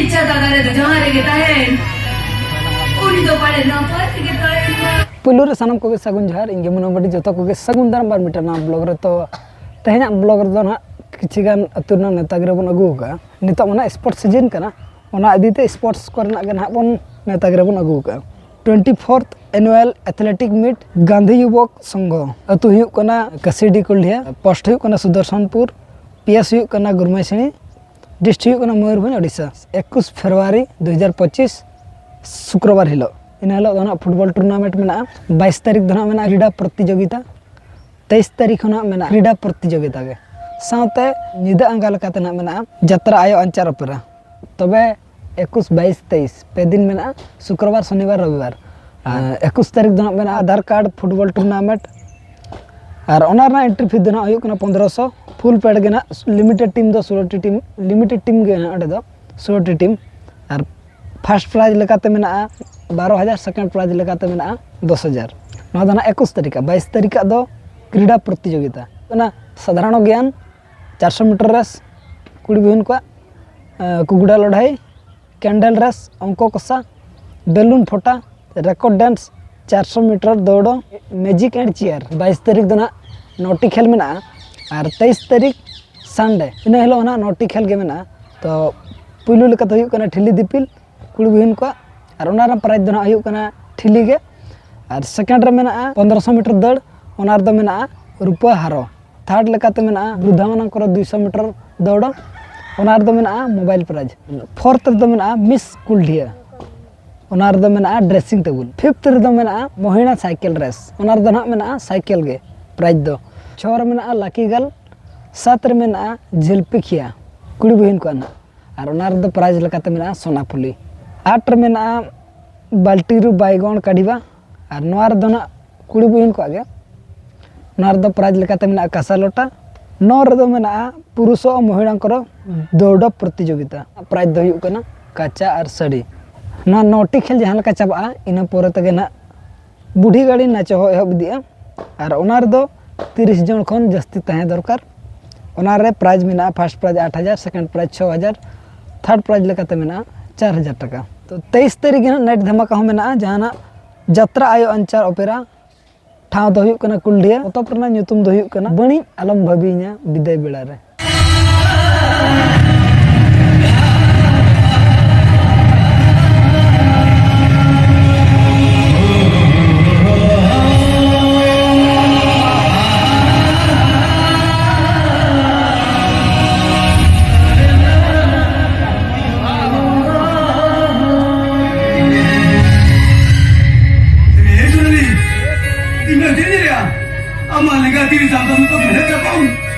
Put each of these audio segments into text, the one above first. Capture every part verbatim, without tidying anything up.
ᱤᱪᱪᱷᱟ ᱫᱟᱫᱟ ᱨᱮᱫᱚ ᱡᱟᱦᱟᱸ ᱨᱮᱜᱮ ᱛᱟᱦᱮᱱ, ᱩᱱᱤ ᱫᱚ ᱯᱟᱞᱮ ᱱᱟᱯᱟᱭ ᱛᱮᱜᱮ ᱛᱟᱦᱮᱱ ᱢᱟ᱾ ᱯᱩᱭᱞᱩ ᱨᱮ ᱥᱟᱱᱟᱢ ᱠᱚᱜᱮ ᱥᱟᱹᱜᱩᱱ ᱡᱚᱦᱟᱨ᱾ ᱤᱧ ᱜᱮ ᱢᱚᱱᱳ ᱵᱟᱹᱰᱤ, ᱡᱚᱛᱚ ᱠᱚᱜᱮ ᱥᱟᱹᱜᱩᱱ ᱫᱟᱨᱟᱢ ᱵᱟᱨ ᱢᱤᱫᱴᱟᱝ ᱱᱟᱣᱟ ᱵᱞᱚᱜ ᱨᱮ᱾ ᱛᱚ ᱛᱮᱦᱮᱧᱟᱜ ᱵᱞᱚᱜ ᱨᱮᱫᱚ ᱱᱟᱦᱟᱜ ᱠᱤᱪᱷᱤ ᱜᱟᱱ ᱟᱹᱛᱩ ᱨᱮᱱᱟᱜ ᱱᱮᱛᱟ ᱜᱤᱨᱟᱹ ᱵᱚᱱ ᱟᱹᱜᱩ ᱟᱠᱟᱫᱼᱟ᱾ ᱱᱤᱛᱚᱜ ᱢᱟ ᱱᱟᱦᱟᱜ ᱥᱯᱳᱨᱴᱥ ᱥᱤᱡᱤᱱ ᱠᱟᱱᱟ, ᱚᱱᱟ ᱤᱫᱤ ᱛᱮ ᱥᱯᱳᱨᱴᱥ ᱠᱚᱨᱮᱱᱟᱜ ᱜᱮ ᱱᱟᱦᱟᱜ ᱵᱚᱱ ᱱᱮᱛᱟ ᱜᱤᱨᱟᱹ ᱵᱚᱱ ᱟᱹᱜᱩ ᱟᱠᱟᱫᱼᱟ᱾ Twenty fourth annual athletic meet Gandhi Yubak Sangha. ᱟᱹᱛᱩ ᱦᱩᱭᱩᱜ ᱠᱟᱱᱟ ᱠᱟᱥᱤᱰᱤ ᱠᱩᱞᱰᱤᱦᱟ, ᱯᱳᱥᱴ ᱦᱩᱭᱩᱜ ᱠᱟᱱᱟ ᱥᱩᱫᱚᱨᱥᱚᱱᱯᱩᱨ, ᱯᱤ ᱮᱥ ᱦᱩᱭᱩᱜ ᱠᱟᱱᱟ ᱜᱩᱨᱢᱟᱭᱥᱤᱬᱤ, ᱰᱤᱥᱴ ᱦᱩᱭᱩᱜ ᱠᱟᱱᱟ ᱢᱚᱭᱩᱨᱵᱷᱚᱸᱡᱽ, ᱳᱰᱤᱥᱟ᱾ ᱮᱠᱩᱥ ᱯᱷᱮᱵᱽᱨᱩᱣᱟᱨᱤ ᱫᱩ ᱦᱟᱡᱟᱨ ᱯᱚᱸᱪᱤᱥ, ᱥᱩᱠᱨᱚᱵᱟᱨ ᱦᱤᱞᱳᱜ᱾ ᱤᱱᱟᱹ ᱦᱤᱞᱳᱜ ᱫᱚ ᱱᱟᱦᱟᱜ ᱯᱷᱩᱴᱵᱚᱞ ᱴᱩᱨᱱᱟᱢᱮᱱᱴ ᱢᱮᱱᱟᱜᱼᱟ᱾ ᱵᱟᱭᱤᱥ ᱛᱟᱹᱨᱤᱠᱷ ᱫᱚ ᱱᱟᱦᱟᱜ ᱢᱮᱱᱟᱜᱼᱟ ᱠᱨᱤᱰᱟ ᱯᱨᱚᱛᱤᱡᱳᱜᱤᱛᱟ᱾ ᱛᱮᱭᱤᱥ ᱛᱟᱹᱨᱤᱠᱷ ᱠᱷᱚᱱᱟᱜ ᱢᱮᱱᱟᱜᱼᱟ ᱠᱨᱤᱰᱟ ᱯᱨᱚᱛᱤᱡᱳᱜᱤᱛᱟ ᱜᱮ᱾ ᱥᱟᱶᱛᱮ ᱧᱤᱫᱟᱹ ᱟᱸᱜᱟ ᱞᱮᱠᱟᱛᱮ ᱱᱟᱦᱟᱜ ᱢᱮᱱᱟᱜᱼᱟ ᱡᱟᱛᱨᱟ ᱟᱭᱳ ᱟᱧᱪᱟᱨ ᱚᱯᱮᱨᱟ᱾ ᱛᱚᱵᱮ ᱮᱠᱩᱥ, ᱵᱟᱭᱤᱥ, ᱛᱮᱭᱤᱥ ᱯᱮ ᱫᱤᱱ ᱢᱮᱱᱟᱜᱼᱟ, ᱥᱩᱠᱨᱚᱵᱟᱨ, ᱥᱚᱱᱤᱵᱟᱨ, ᱨᱚᱵᱤᱵᱟᱨ᱾ ᱟᱨ ᱮᱠᱩᱥ ᱛᱟᱹᱨᱤᱠᱷ ᱫᱚ ᱱᱟᱦᱟᱜ ᱢᱮᱱᱟᱜᱼᱟ ᱟᱫᱷᱟᱨ ᱠᱟᱨᱰ ᱯᱷᱩᱴᱵᱚᱞ ᱴᱩᱨᱱᱟᱢᱮᱱᱴ᱾ ᱟᱨ ᱚᱱᱟ ᱨᱮᱱᱟᱜ ᱮᱱᱴᱨᱤ ᱯᱷᱤ ᱫᱚ ᱱᱟᱦᱟᱜ ᱦᱩᱭᱩᱜ ᱠᱟᱱᱟ ᱯᱚᱱᱫᱽᱨᱚᱥᱚ᱾ ᱯᱷᱩᱞ ᱯᱮᱰ ᱜᱮ ᱱᱟᱦᱟᱜ, ᱞᱤᱢᱤᱴᱮᱰ ᱴᱤᱢ ᱫᱚ ᱥᱳᱞᱳᱴᱤ ᱴᱤᱢ, ᱞᱤᱢᱤᱴᱮᱰ ᱴᱤᱢ ᱜᱮ ᱱᱟᱦᱟᱜ ᱚᱸᱰᱮ ᱫᱚ ᱥᱳᱞᱳᱴᱤ ᱴᱤᱢ᱾ ᱟᱨ ᱯᱷᱟᱥᱴ ᱯᱨᱟᱭᱤᱡᱽ ᱞᱮᱠᱟᱛᱮ ᱢᱮᱱᱟᱜᱼᱟ ᱵᱟᱨᱚ ᱦᱟᱡᱟᱨ, ᱥᱮᱠᱮᱱᱰ ᱯᱨᱟᱭᱤᱡᱽ ᱞᱮᱠᱟᱛᱮ ᱢᱮᱱᱟᱜᱼᱟ ᱫᱚᱥ ᱦᱟᱡᱟᱨ᱾ ᱱᱚᱣᱟ ᱫᱚ ᱱᱟᱦᱟᱜ ᱮᱠᱩᱥ ᱛᱟᱹᱨᱤᱠᱷ᱾ ᱵᱟᱭᱤᱥ ᱛᱟᱹᱨᱤᱠᱷ ᱫᱚ ᱠᱨᱤᱰᱟ ᱯᱨᱚᱛᱤᱡᱳᱜᱤᱛᱟ᱾ ᱚᱱᱟ ᱥᱟᱫᱷᱟᱨᱚᱬ ᱜᱮᱭᱟᱱ, ᱪᱟᱨᱥᱚ ᱢᱤᱴᱟᱨ ᱨᱮᱥ ᱠᱩᱲᱤ ᱵᱤᱦᱤᱱ ᱠᱚᱣᱟᱜ, ᱮ, ᱠᱩᱠᱰᱟ ᱞᱟᱹᱲᱦᱟᱹᱭ, ᱠᱮᱱᱰᱮᱞ ᱨᱮᱥ, ᱚᱝᱠᱚ ᱠᱚᱥᱟ, ᱵᱮᱞᱩᱱ ᱯᱷᱚᱴᱟ, ᱨᱮᱠᱚᱨᱰ ᱰᱮᱱᱥ, ᱪᱟᱨᱥᱚ ᱢᱤᱴᱟᱨ ᱫᱟᱹᱲ, ᱢᱮᱡᱤᱠ ᱮᱱᱰ ᱪᱮᱭᱟᱨ᱾ ᱵᱟᱭᱤᱥ ᱛᱟᱹᱨᱤᱠᱷ ᱫᱚ ᱱᱟᱦᱟᱜ ᱱᱚᱴᱤ ᱠᱷᱮᱞ ᱢᱮᱱᱟᱜᱼᱟ᱾ ᱟᱨ ᱛᱮᱭᱤᱥ ᱛᱟᱹᱨᱤᱠᱷ ᱥᱟᱱᱰᱮ, ᱤᱱᱟᱹ ᱦᱤᱞᱳᱜ ᱦᱚᱸ ᱱᱟᱦᱟᱜ ᱱᱚᱴᱤ ᱠᱷᱮᱞ ᱜᱮ ᱢᱮᱱᱟᱜᱼᱟ᱾ ᱛᱚ ᱯᱩᱭᱞᱩ ᱞᱮᱠᱟᱛᱮ ᱦᱩᱭᱩᱜ ᱠᱟᱱᱟ ᱴᱷᱤᱞᱤ ᱫᱤᱯᱤᱞ ᱠᱩᱲᱤ ᱵᱤᱦᱤᱱ ᱠᱚᱣᱟᱜ᱾ ᱟᱨ ᱚᱱᱟ ᱨᱮᱱᱟᱜ ᱯᱨᱟᱭᱤᱡᱽ ᱫᱚ ᱱᱟᱦᱟᱜ ᱦᱩᱭᱩᱜ ᱠᱟᱱᱟ ᱴᱷᱤᱞᱤ ᱜᱮ᱾ ᱟᱨ ᱥᱮᱠᱮᱱᱰ ᱨᱮ ᱢᱮᱱᱟᱜᱼᱟ ᱯᱚᱱᱫᱽᱨᱚᱥᱚ ᱢᱤᱴᱟᱨ ᱫᱟᱹᱲ, ᱚᱱᱟ ᱨᱮᱫᱚ ᱢᱮᱱᱟᱜᱼᱟ ᱨᱩᱯᱟᱹ ᱦᱟᱨᱚ᱾ ᱛᱷᱟᱨᱰ ᱞᱮᱠᱟᱛᱮ ᱢᱮᱱᱟᱜᱼᱟ ᱵᱨᱩᱫᱷᱟ ᱢᱟᱱᱟᱝ ᱠᱚᱨᱚ ᱫᱩᱭᱥᱚ ᱢᱤᱴᱟᱨ ᱫᱟᱹᱲ, ᱚᱱᱟ ᱨᱮᱫᱚ ᱢᱮᱱᱟᱜᱼᱟ ᱢᱳᱵᱟᱭᱤᱞ ᱯᱨᱟᱭᱤᱡᱽ᱾ ᱯᱷᱳᱨᱛᱷ ᱨᱮᱫᱚ ᱢᱮᱱᱟᱜᱼᱟ ᱢᱤᱥ ᱠᱩᱞᱰᱤᱦᱟ, ᱚᱱᱟ ᱨᱮᱫᱚ ᱢᱮᱱᱟᱜᱼᱟ ᱰᱨᱮᱥᱤᱝ ᱴᱮᱵᱩᱞ᱾ ᱯᱷᱤᱯᱛᱷ ᱨᱮᱫᱚ ᱢᱮᱱᱟᱜᱼᱟ ᱢᱚᱦᱤᱲᱟ ᱥᱟᱭᱠᱮᱞ ᱨᱮᱥ, ᱚᱱᱟ ᱨᱮᱫᱚ ᱱᱟᱦᱟᱜ ᱢᱮᱱᱟᱜᱼᱟ ᱥᱟᱭᱠᱮᱞ ᱜᱮ ᱯᱨᱟᱭᱤᱡᱽ ᱫᱚ᱾ ᱪᱷᱚ ᱨᱮ ᱢᱮᱱᱟᱜᱼᱟ ᱞᱟᱠᱤ ᱜᱟᱨᱞ, ᱥᱟᱛ ᱨᱮ ᱢᱮᱱᱟᱜᱼᱟ ᱡᱷᱤᱞᱯᱤ ᱠᱷᱤᱭᱟ ᱠᱩᱲᱤ ᱵᱤᱦᱤᱱ ᱠᱚᱣᱟᱜ ᱱᱟᱦᱟᱜ, ᱟᱨ ᱚᱱᱟ ᱨᱮᱫᱚ ᱯᱨᱟᱭᱤᱡᱽ ᱞᱮᱠᱟᱛᱮ ᱢᱮᱱᱟᱜᱼᱟ ᱥᱳᱱᱟᱯᱷᱩᱞᱤ᱾ ᱟᱴ ᱨᱮ ᱢᱮᱱᱟᱜᱼᱟ ᱵᱟᱞᱴᱤᱨᱩ ᱵᱟᱭᱜᱚᱱ ᱠᱟᱰᱤᱵᱟ, ᱟᱨ ᱱᱚᱣᱟ ᱨᱮᱫᱚ ᱱᱟᱦᱟᱜ ᱠᱩᱲᱤ ᱵᱤᱦᱤᱱ ᱠᱚᱣᱟᱜ ᱜᱮ᱾ ᱱᱚᱣᱟ ᱨᱮᱫᱚ ᱯᱨᱟᱭᱤᱡᱽ ᱞᱮᱠᱟᱛᱮ ᱢᱮᱱᱟᱜᱼᱟ ᱠᱟᱥᱟ ᱞᱚᱴᱟ᱾ ᱱᱚᱣᱟ ᱨᱮᱫᱚ ᱢᱮᱱᱟᱜᱼᱟ ᱯᱩᱨᱩᱥ ᱟᱨ ᱢᱚᱦᱤᱲᱟ ᱠᱚᱨᱚ ᱫᱟᱹᱣᱰᱟ ᱯᱨᱚᱛᱤᱡᱳᱜᱤᱛᱟ᱾ ᱯᱨᱟᱭᱤᱡᱽ ᱫᱚ ᱦᱩᱭᱩᱜ ᱠᱟᱱᱟ ᱠᱟᱪᱟ ᱟᱨ ᱥᱟᱹᱲᱤ᱾ ᱱᱚᱣᱟ ᱱᱚᱴᱤ ᱠᱷᱮᱞ ᱡᱟᱦᱟᱸ ᱞᱮᱠᱟ ᱪᱟᱵᱟᱜᱼᱟ, ᱤᱱᱟᱹ ᱯᱚᱨᱮ ᱛᱮᱜᱮ ᱱᱟᱦᱟᱜ ᱵᱩᱰᱷᱤ ᱜᱟᱹᱲᱤ ᱱᱟᱪᱚ ᱦᱚᱸ ᱮᱦᱚᱵ ᱤᱫᱤᱜᱼᱟ᱾ ᱟᱨ ᱚᱱᱟ ᱨᱮᱫᱚ ᱛᱤᱨᱤᱥ ᱡᱚᱱ ᱠᱷᱚᱱ ᱡᱟᱹᱥᱛᱤ ᱛᱟᱦᱮᱸ ᱫᱚᱨᱠᱟᱨ᱾ ᱚᱱᱟ ᱨᱮ ᱯᱨᱟᱭᱤᱡᱽ ᱢᱮᱱᱟᱜᱼᱟ, ᱯᱷᱟᱥᱴ ᱯᱨᱟᱭᱤᱡᱽ ᱟᱴ ᱦᱟᱡᱟᱨ, ᱥᱮᱠᱮᱱᱰ ᱯᱨᱟᱭᱤᱡᱽ ᱪᱷᱚ ᱦᱟᱡᱟᱨ, ᱛᱷᱟᱨᱰ ᱯᱨᱟᱭᱤᱡᱽ ᱞᱮᱠᱟᱛᱮ ᱢᱮᱱᱟᱜᱼᱟ ᱪᱟᱨ ᱦᱟᱡᱟᱨ ᱴᱟᱠᱟ᱾ ᱛᱚ ᱛᱮᱭᱤᱥ ᱛᱟᱹᱨᱤᱠᱷ ᱨᱮ ᱱᱟᱦᱟᱜ ᱱᱟᱭᱤᱴ ᱫᱷᱟᱢᱟᱠᱟ ᱦᱚᱸ ᱢᱮᱱᱟᱜᱼᱟ, ᱡᱟᱦᱟᱱᱟᱜ ᱡᱟᱛᱨᱟ ᱟᱭᱳ ᱟᱧᱪᱟᱨ ᱚᱯᱮᱨᱟ᱾ ᱴᱷᱟᱶ ᱫᱚ ᱦᱩᱭᱩᱜ ᱠᱟᱱᱟ ᱠᱩᱞᱰᱤᱦᱟ᱾ ᱯᱚᱛᱚᱵ ᱨᱮᱱᱟᱜ ᱧᱩᱛᱩᱢ ᱫᱚ ᱦᱩᱭᱩᱜ ᱠᱟᱱᱟ ᱵᱟᱹᱲᱤᱡ ᱟᱞᱚᱢ ᱵᱷᱟᱹᱵᱤᱭᱤᱧᱟ ᱵᱤᱫᱟᱹᱭ ᱵᱮᱲᱟ ᱨᱮ᱾ ᱟᱢᱟᱜ ᱞᱮᱸᱜᱟ ᱛᱤ ᱨᱮ ᱥᱟᱵ ᱠᱟᱛᱮ ᱢᱮᱱᱟᱜ ᱛᱟᱠᱚᱣᱟ᱾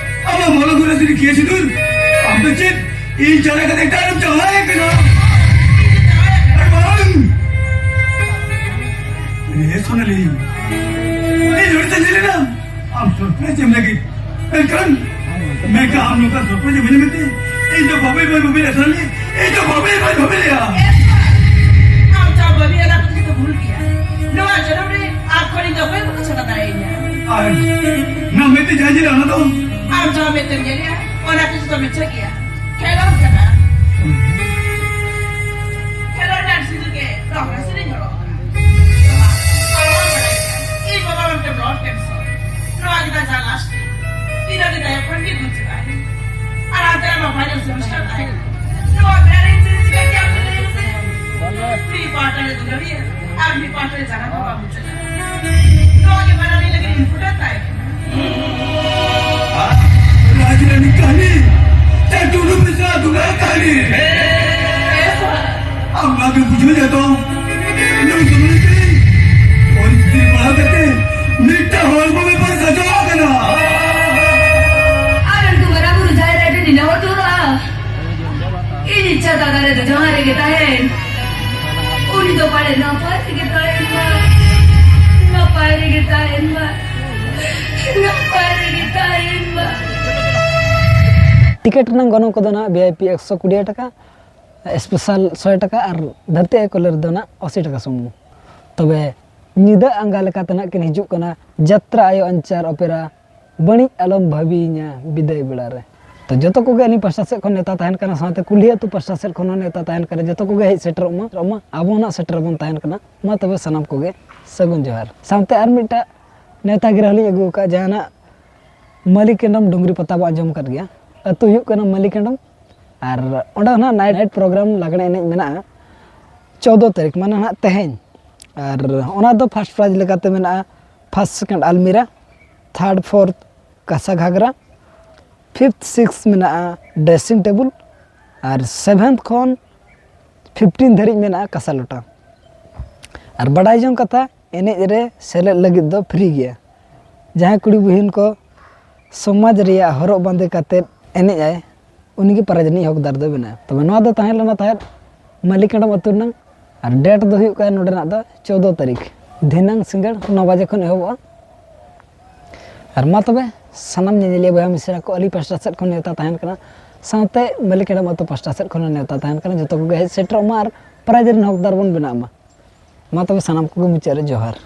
ᱟᱢᱟᱜ ᱢᱚᱞᱚᱝ ᱜᱚᱨᱟ ᱥᱤᱨᱤ ᱠᱤᱭᱟᱹ ᱥᱤᱸᱫᱩᱨ᱾ ᱟᱢ ᱫᱚ ᱪᱮᱫ ᱤᱧ ᱪᱟᱞᱟᱣ ᱠᱟᱛᱮ ᱮᱴᱟᱜ ᱨᱮᱢ ᱪᱟᱞᱟᱣ ᱠᱟᱱᱟ? ᱟᱨ ᱵᱟᱝ, ᱦᱮᱸ ᱥᱳᱱᱟᱞᱤ, ᱤᱧ ᱦᱚᱲ ᱛᱟᱹᱧ ᱧᱮᱞ ᱮᱱᱟ᱾ ᱟᱢ ᱥᱚᱨᱯᱨᱟᱭᱤᱡᱽ ᱮᱢ ᱞᱟᱹᱜᱤᱫ, ᱢᱮᱱᱠᱷᱟᱱ, ᱢᱮᱱᱠᱷᱟᱱ ᱟᱢ ᱱᱚᱝᱠᱟ ᱥᱚᱨᱯᱨᱟᱭᱤᱡᱽ ᱮᱢ ᱢᱮᱱᱛᱮ ᱤᱧ ᱫᱚ ᱵᱟᱵᱮ ᱵᱟᱭ ᱵᱟᱵᱮ ᱟᱥᱟᱞᱤ, ᱤᱧ ᱫᱚ ᱵᱟᱵᱮ ᱵᱟᱭ ᱵᱟᱵᱮ ᱞᱮᱭᱟ᱾ ᱟᱢ ᱡᱟᱦᱟᱸ ᱵᱟᱹᱵᱤ ᱮᱨᱟ ᱠᱚ ᱡᱚᱛᱚ ᱵᱷᱩᱞ ᱜᱮᱭᱟ᱾ ᱱᱚᱣᱟ ᱡᱚᱱᱚᱢ ᱨᱮ ᱟᱨ ᱠᱷᱚᱱᱤᱧ ᱫᱚ ᱚᱠᱚᱭ ᱵᱟᱠᱚ ᱪᱷᱟᱰᱟ ᱫᱟᱲᱮᱭᱟᱹᱧᱟ᱾ ᱟᱨ ᱱᱚᱣᱟ ᱢᱮᱫ ᱛᱮ ᱡᱟᱦᱟᱸ ᱧᱮᱞᱟ ᱚᱱᱟ ᱫᱚ? ᱟᱢ ᱡᱟᱦᱟᱸ ᱢᱮᱫ ᱛᱮᱢ ᱧᱮᱞᱮᱜᱼᱟ, ᱚᱱᱟ ᱠᱚ ᱡᱚᱛᱚ ᱢᱤᱪᱷᱟᱹ ᱜᱮᱭᱟ᱾ ᱠᱷᱮᱞᱳᱰ ᱠᱟᱱᱟ᱾ ᱠᱷᱮᱞᱳᱰ ᱨᱮᱱᱟᱜ ᱥᱤᱸᱫᱩᱨ ᱜᱮ ᱨᱚᱝ ᱨᱮ ᱥᱮᱨᱮᱧ ᱦᱚᱨᱚᱜ ᱠᱟᱱᱟ᱾ ᱟᱢ ᱵᱟᱢ ᱵᱟᱲᱟᱭ ᱜᱮᱭᱟ, ᱤᱧ ᱵᱟᱵᱟ ᱢᱤᱫᱴᱮᱱ blood cancer᱾ ᱱᱚᱣᱟ ᱜᱮ ᱛᱟᱭ ᱡᱟᱦᱟᱸ last ᱴᱤᱠ᱾ ᱤᱱᱟᱹ ᱜᱮ ᱛᱟᱭᱚᱢ ᱠᱷᱚᱱ ᱜᱮ ᱜᱩᱡᱩᱜ ᱟᱭ᱾ ᱟᱨ ᱟᱢ ᱛᱟᱭᱚᱢ ᱢᱟ final semester ᱛᱟᱦᱮᱸ ᱠᱟᱱᱟ᱾ ᱱᱚᱣᱟ ᱵᱮᱲᱟ ᱨᱮ ᱪᱮᱫ ᱪᱤᱠᱟᱹ ᱠᱮᱭᱟ ᱟᱢ ᱞᱟᱹᱭ ᱢᱮᱥᱮ? ᱢᱤᱫ ᱯᱟᱦᱴᱟ ᱨᱮ ᱫᱩᱞᱟᱹᱲᱤᱭᱟᱹ ᱟᱨ ᱢᱤᱫ ᱯᱟᱦᱴᱟ ᱨᱮ ᱡᱟᱱᱟᱢ ᱵᱟᱵᱟ ᱢᱩᱪᱟᱹᱫ ᱮᱱᱟ᱾ ᱱᱚᱣᱟ ᱜᱮ ᱵᱟᱱᱟᱨ ᱨᱮ ᱞᱟᱹᱜᱤᱫ important ᱛᱟᱦᱮᱸ ᱠᱟᱱᱟ᱾ ᱨᱟᱡᱽᱨᱟᱱᱤ ᱠᱟᱹᱦᱱᱤ ᱥᱮ ᱴᱩᱰᱩ ᱢᱤᱥᱨᱟ ᱫᱩᱞᱟᱹᱲ ᱠᱟᱹᱦᱱᱤ? ᱟᱢ ᱱᱚᱣᱟ ᱜᱮ ᱵᱩᱡᱷᱟᱹᱣ ᱞᱮᱫ ᱫᱚ, ᱱᱩᱭ ᱫᱚ ᱱᱩᱭ ᱛᱮ ᱚᱞ ᱪᱤᱠᱤ ᱯᱟᱲᱦᱟᱣ ᱠᱟᱛᱮ ᱢᱤᱫᱴᱟᱝ ᱦᱚᱲᱢᱚ ᱵᱮᱯᱟᱨ ᱥᱟᱡᱟᱣ ᱟᱠᱟᱱᱟ᱾ ᱟᱨ ᱩᱱᱠᱩ ᱢᱟᱨᱟᱝ ᱵᱩᱨᱩ ᱡᱟᱦᱮᱨ ᱟᱭᱳ ᱴᱷᱮᱱ ᱱᱮᱦᱚᱨ ᱦᱚᱴᱚ ᱠᱟᱜᱼᱟ, ᱤᱧ ᱤᱪᱪᱷᱟ ᱛᱟᱞᱟ ᱨᱮᱫᱚ ᱡᱟᱦᱟᱸ ᱨᱮᱜᱮ ᱛᱟᱦᱮᱱ, ᱩᱱᱤ ᱫᱚ ᱯᱟᱞᱮ ᱱᱟᱯᱟᱭ ᱨᱮᱜᱮ ᱛᱟᱦᱮᱱ ᱢᱟ, ᱱᱟᱯᱟᱭ ᱨᱮᱜᱮ ᱛᱟᱦᱮᱱ ᱢᱟ, ᱱᱟᱯᱟᱭ ᱨᱮᱜᱮ ᱛᱟᱦᱮᱱ ᱢᱟ᱾ ᱴᱤᱠᱤᱴ ᱨᱮᱱᱟᱜ ᱜᱚᱱᱚᱝ ᱠᱚᱫᱚ ᱱᱟᱦᱟᱜ ᱵᱷᱤ ᱟᱭ ᱯᱤ ᱮᱠᱥᱚ ᱠᱩᱲᱤ ᱴᱟᱠᱟ, ᱥᱯᱮᱥᱟᱞ ᱥᱚᱭ ᱴᱟᱠᱟ ᱟᱨ ᱫᱷᱟᱹᱨᱛᱤ ᱟᱭᱳ ᱠᱚᱞᱮ ᱨᱮᱫᱚ ᱱᱟᱦᱟᱜ ᱟᱥᱤ ᱴᱟᱠᱟ ᱥᱩᱢᱩᱝ᱾ ᱛᱚᱵᱮ ᱧᱤᱫᱟᱹ ᱟᱸᱜᱟ ᱞᱮᱠᱟᱛᱮ ᱱᱟᱦᱟᱜ ᱠᱤᱱ ᱦᱤᱡᱩᱜ ᱠᱟᱱᱟ ᱡᱟᱛᱨᱟ ᱟᱭᱳ ᱟᱧᱪᱟᱨ ᱚᱯᱮᱨᱟ ᱵᱟᱹᱲᱤᱡ ᱟᱞᱚᱢ ᱵᱷᱟᱹᱵᱤᱭᱤᱧᱟ ᱵᱤᱫᱟᱹᱭ ᱵᱮᱲᱟ ᱨᱮ᱾ ᱛᱚ ᱡᱚᱛᱚ ᱠᱚᱜᱮ ᱟᱹᱞᱤᱧ ᱯᱟᱥᱴᱟ ᱥᱮᱫ ᱠᱷᱚᱱ ᱱᱮᱣᱛᱟ ᱛᱟᱦᱮᱱ ᱠᱟᱱᱟ, ᱥᱟᱶᱛᱮ ᱠᱩᱞᱦᱤ ᱟᱹᱛᱩ ᱯᱟᱥᱴᱟ ᱥᱮᱫ ᱠᱷᱚᱱ ᱦᱚᱸ ᱱᱮᱣᱛᱟ ᱛᱟᱦᱮᱱ ᱠᱟᱱᱟ᱾ ᱡᱚᱛᱚ ᱠᱚᱜᱮ ᱦᱮᱡ ᱥᱮᱴᱮᱨᱚᱜ ᱢᱟ, ᱟᱵᱚ ᱦᱚᱸ ᱱᱟᱜ ᱥᱮᱴᱮᱨ ᱵᱚᱱ ᱛᱟᱦᱮᱱ ᱠᱟᱱᱟ᱾ ᱢᱟ ᱛᱚᱵᱮ ᱥᱟᱱᱟᱢ ᱠᱚᱜᱮ ᱥᱟᱹᱜᱩᱱ ᱡᱚᱦᱟᱨ᱾ ᱥᱟᱶᱛᱮ ᱟᱨ ᱢᱤᱫᱴᱟᱜ ᱱᱮᱣᱛᱟ ᱜᱤᱨᱟᱹ ᱦᱚᱸᱞᱤᱧ ᱟᱹᱜᱩ ᱟᱠᱟᱫᱼᱟ, ᱡᱟᱦᱟᱸ ᱱᱟᱜ ᱢᱟᱹᱞᱤᱠᱮᱱᱰᱚᱢ ᱰᱩᱝᱨᱤ ᱯᱟᱛᱟ ᱵᱚ ᱟᱸᱡᱚᱢ ᱟᱠᱟᱫ ᱜᱮᱭᱟ᱾ ᱟᱹᱛᱩ ᱦᱩᱭᱩᱜ ᱠᱟᱱᱟ ᱢᱟᱹᱞᱤᱠᱮᱱᱰᱚᱢ᱾ ᱟᱨ ᱚᱸᱰᱮ ᱦᱚᱸ ᱱᱟᱜ ᱱᱟᱭᱤᱴ ᱯᱨᱳᱜᱨᱟᱢ ᱞᱟᱜᱽᱬᱮ ᱮᱱᱮᱡ ᱢᱮᱱᱟᱜᱼᱟ ᱪᱳᱫᱽᱫᱳ ᱛᱟᱹᱨᱤᱠᱷ, ᱢᱟᱱᱮ ᱱᱟᱜ ᱛᱮᱦᱮᱧ᱾ ᱟᱨ ᱚᱱᱟ ᱫᱚ ᱯᱷᱟᱥᱴ ᱯᱨᱟᱭᱤᱡᱽ ᱞᱮᱠᱟᱛᱮ ᱢᱮᱱᱟᱜᱼᱟ ᱯᱷᱟᱥᱴ, ᱥᱮᱠᱮᱱᱰ ᱟᱞᱢᱤᱨᱟ, ᱛᱷᱟᱨᱰ, ᱯᱷᱳᱨᱛᱷ ᱠᱟᱥᱟ ᱜᱷᱟᱜᱽᱨᱟ, ᱯᱷᱤᱯᱛᱷ, ᱥᱤᱠᱥ ᱢᱮᱱᱟᱜᱼᱟ ᱰᱨᱮᱥᱤᱝ ᱴᱮᱵᱩᱞ, ᱟᱨ ᱥᱮᱵᱷᱮᱱᱛᱷ ᱠᱷᱚᱱ ᱯᱷᱤᱯᱴᱤᱱ ᱫᱷᱟᱹᱨᱤᱡ ᱢᱮᱱᱟᱜᱼᱟ ᱠᱟᱥᱟ ᱞᱚᱴᱟ᱾ ᱟᱨ ᱵᱟᱰᱟᱭ ᱡᱚᱝ ᱠᱟᱛᱷᱟ, ᱮᱱᱮᱡ ᱨᱮ ᱥᱮᱞᱮᱫ ᱞᱟᱹᱜᱤᱫ ᱫᱚ ᱯᱷᱨᱤ ᱜᱮᱭᱟ᱾ ᱡᱟᱦᱟᱸᱭ ᱠᱩᱲᱤ ᱵᱩᱦᱤᱱ ᱠᱚ ᱥᱚᱢᱟᱡᱽ ᱨᱮᱭᱟᱜ ᱦᱚᱨᱚᱜ ᱵᱟᱸᱫᱮ ᱠᱟᱛᱮᱫ ᱮᱱᱮᱡ ᱟᱭ, ᱩᱱᱤᱜᱮ ᱯᱨᱟᱭᱤᱡᱽ ᱨᱤᱱᱤᱡ ᱦᱚᱠᱫᱟᱨ ᱫᱚ ᱵᱮᱱᱟᱜᱼᱟ᱾ ᱛᱚᱵᱮ ᱱᱚᱣᱟ ᱫᱚ ᱛᱟᱦᱮᱸ ᱞᱮᱱᱟ ᱛᱟᱦᱮᱸᱫ ᱢᱟᱹᱞᱤᱠᱮᱱᱰᱚᱢ ᱟᱹᱛᱩ ᱨᱮᱱᱟᱝ᱾ ᱟᱨ ᱰᱮᱴ ᱫᱚ ᱦᱩᱭᱩᱜ ᱠᱟᱱᱟ ᱱᱚᱰᱮᱱᱟᱜ ᱫᱚ ᱪᱳᱫᱽᱫᱳ ᱛᱟᱹᱨᱤᱠᱷ, ᱫᱷᱤᱱᱟᱹᱝ ᱥᱤᱸᱜᱟᱹᱲ ᱱᱚ ᱵᱟᱡᱮ ᱠᱷᱚᱱ ᱮᱦᱚᱵᱚᱜᱼᱟ᱾ ᱟᱨ ᱢᱟ ᱛᱚᱵᱮ ᱥᱟᱱᱟᱢ ᱧᱮᱧᱮᱞᱤᱭᱟᱹ ᱵᱚᱭᱦᱟ ᱢᱤᱥᱨᱟ ᱠᱚ ᱟᱹᱞᱤᱧ ᱯᱟᱥᱴᱟ ᱥᱮᱫ ᱠᱷᱚᱱ ᱱᱮᱣᱛᱟ ᱛᱟᱦᱮᱱ ᱠᱟᱱᱟ, ᱥᱟᱶᱛᱮ ᱢᱟᱹᱞᱤᱠᱮᱱᱰᱚᱢ ᱟᱹᱛᱩ ᱯᱟᱥᱴᱟ ᱥᱮᱫ ᱠᱷᱚᱱ ᱦᱚᱸ ᱱᱮᱣᱛᱟ ᱛᱟᱦᱮᱱ ᱠᱟᱱᱟ᱾ ᱡᱚᱛᱚ ᱠᱚᱜᱮ ᱦᱮᱡ ᱥᱮᱴᱮᱨᱚᱜ ᱢᱟ ᱟᱨ ᱯᱨᱟᱭᱤᱡᱽ ᱨᱮᱱ ᱦᱚᱠᱫᱟᱨ ᱵᱚᱱ ᱵᱮᱱᱟᱜ ᱢᱟ᱾ ᱢᱟ ᱛᱚᱵᱮ ᱥᱟᱱᱟᱢ ᱠᱚᱜᱮ ᱢᱩᱪᱟᱹᱫ ᱨᱮ ᱡᱚᱦᱟᱨ᱾